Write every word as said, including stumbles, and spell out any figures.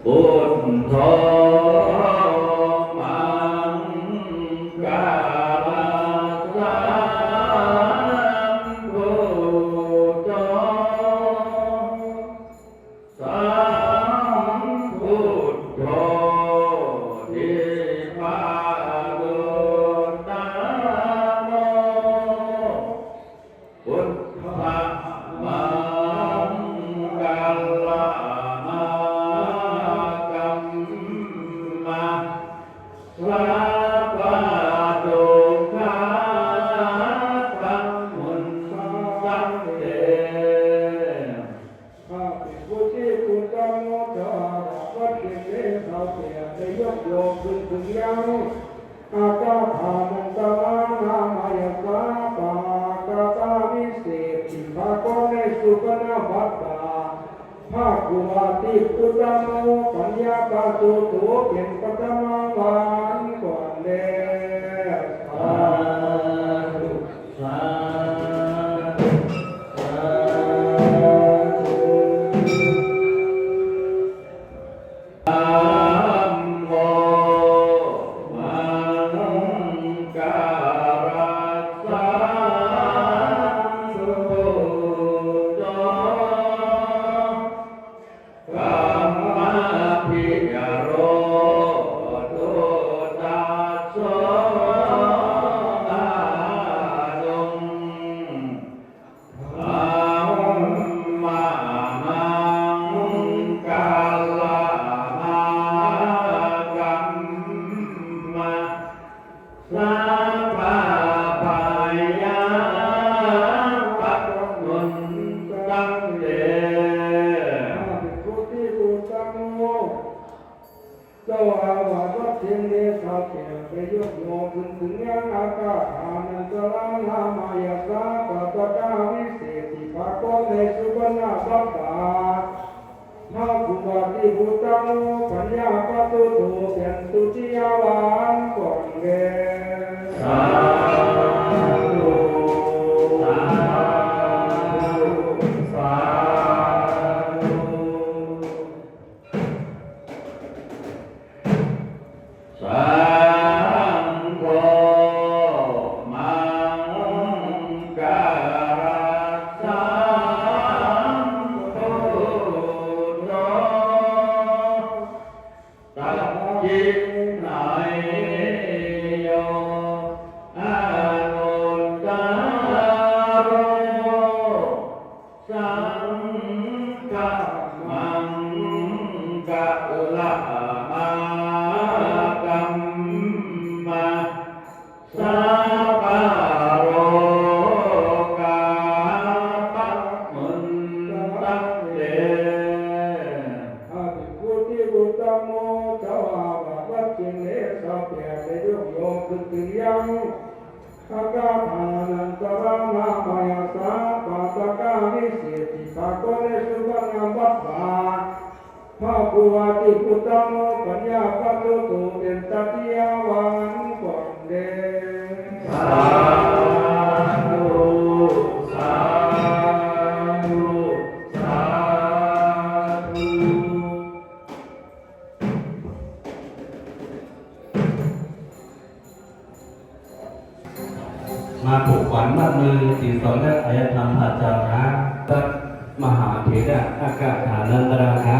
Buddho maṅgalasammūto, sambuddho dīpavotthamo, buddhamangalamāgamma, sabbadukkhā pamuñcanti. ข้าแต่ผู้ที่อุตตโม เจ้าอาวัตเจเน ข้าแต่ได้ยกโยมขึ้นถึงยัง อาคาถานันตรานามายาสาปาคาถาวิเศษที่ปรากฏในสุพรรณบัตตา พระครูอาทิตย์อุตตโม ปัญญาปาโตโต เป็นปฐมวานก่อนแล สาธุ สาธุ สาธุ Dhammo maṅgalasammūto, dhammābhirodo tasso bhāduṃ, dhammamaṅgalamāgamma, sabbabhayā pamuñcanti. ข้าแต่ผู้ที่อุตตโม เจ้าอาวัตเจเน ข้าแต่ได้ยกโยมขึ้นถึงยังอาคาถานันตรานามายาสาปาคาถาวิเศษที่ปรากฏในสุพรรณบัตตา พระครูอาทิตย์อุตตโม ปัญญาปาโตโต เป็นทุติยวานก่อนแล สาธุ สาธุ สาธุ Saṅgho maṅgalasammūto, dakkhiṇeyyo anuttaro, saṅghamāgamma, sabbarogā pamuñcanti. ข้าแต่ผู้ที่อุตตโม เจ้าอาวัตเจเน ข้าแต่ได้ยกโยมขึ้นถึงยัง อาคาถานันตรานามายาสาปาคาถาวิเศษที่ปรากฏในสุพรรณบัตตา พระครูอาทิตย์อุตตโม ปัญญาปาโตโต เป็นตติยวานก่อนแล สาธุ สาธุ สาธุ มาผูกขวัญมัดมือ สินสอดและอารยธรรมพระเจ้าค่ะ พระมหาเถระอาคาถานันตราค่ะ